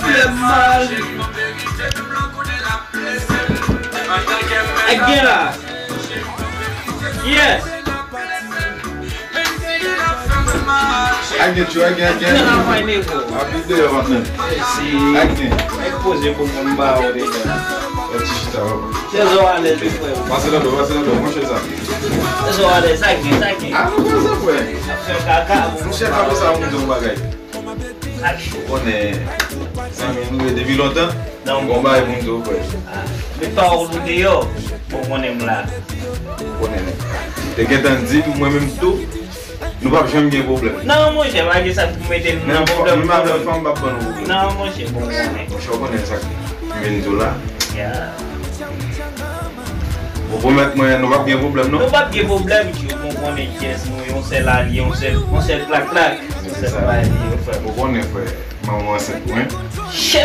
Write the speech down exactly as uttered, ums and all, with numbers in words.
Fè mal. Ak gen la. Yes. Ak gen tchou, ak gen, ak gen. Travay, nego. Api deyò, patnè. Si. Ak gen. Nèg poze pou moun ba ou deja. Yon ti chita, papa. Trezò alèz, wi, frè. Pase nan do, pase nan do, monchè sa. Trezò alèz, sa gen, sa gen. Ah, nou konn sa, frè. Ap fè kaka, bon. Monchè, pa konsa, moun di yon bagay. Aksyon. Ou konnen, zanmi nou ye depi lontan. Bon bagay pou m di w, frè. Met pawòl ou deyò, bon, konnen m la. Ou konnen, te gentan di m, mwen menm tou, nou p ap janm gen pwoblèm. Non, monchè, pa gen sa pou mete nou nan pwoblèm. Menm avèk fanm, m p ap ban nou pwoblèm. Non, monchè, bon, konnen. Monchè, ou konnen sa k vin di w la. Yeah. Ou pwomèt mwen, nou p ap gen pwoblèm, non? Nou p ap gen pwoblèm, tchou, bon, konnen kiyès nou, yon sèl alye, yon sèl, yon sèl klak klak. Se sa. Bay li yo, frè. Ou konnen, frè. Manman ansent mwen. Chè!